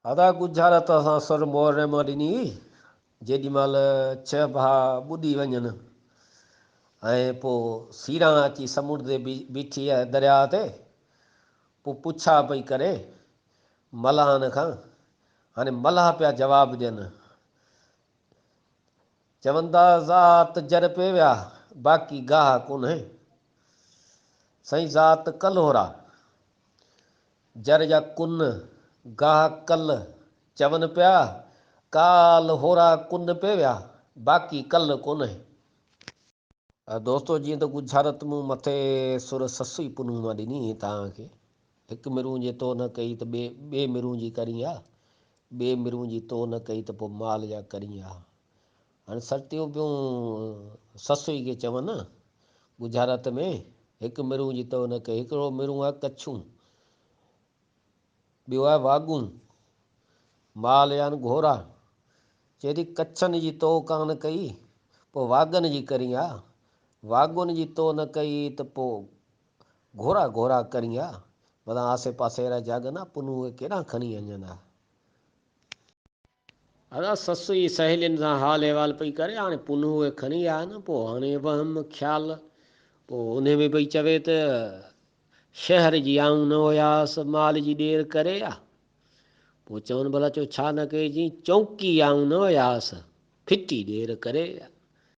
ادا ڳجهارت اسان سر مورڙي مان ڏني هئي، جيڏي مهل ڇهه ڀاء ٻڏي وڃن ۽ پوء سيران اچي سمنڊ تي بيٺي آهي درياء تي، پوء پڇا پئي ڪري ملاحن کان، هاڻي ملاح پيا جواب ڏين، چون ٿا ذات جر پي ويا، باقي گاهه ڪونهي. سائين ذات ڪلهورا. جر جا ڪن، گاهه ڪل، چون پيا، ڪال هورا ڪن پي ويا، باقي ڪل ڪونهي. دوستو جيئن ته ڳجهارت مون مٿي سر سسئي پنهون مان ڏني هئي توهان کي، هڪ مرون جي تو نه ڪئي ته ٻي ٻي مرون جي ڪرين ها، ٻي مرون جي تو نه ڪئي ته پوء مال جا ڪرين ها. هاڻي سرتيون پيون سسئي کي چون، ڳجهارت ۾ هڪ مرون جي تو نه ڪئي، هڪڙو مرون آهي ڪڇون، ٻيو آهي واڳون، مال يا گهورا. چئي ٿي ڪڇن جي تو ڪانه ڪئي، پوء واڳن جي ڪرين ها، واڳن جي تو نه ڪئي ته پوء گهورا گهورا ڪرين ها، متان آسي پاسي وارا جاڳن ها، پنهون کي ڪيڏانهن کڻي وڃن ها. ادا سسئي سهيلين سان حال احوال پئي ڪري، هاڻي پنهون کي کڻي آيا نه، پوء هاڻي وهم خيال، پوء انهي ۾ پئي چوي ته شهر جي آئون نه هياس، مال جي ڏير ڪري آ. پوء چون ڀلا چو ڇا نه ڪئي، چئين چونڪي آئون نه هياس، ڦٽي ڏير ڪري آ.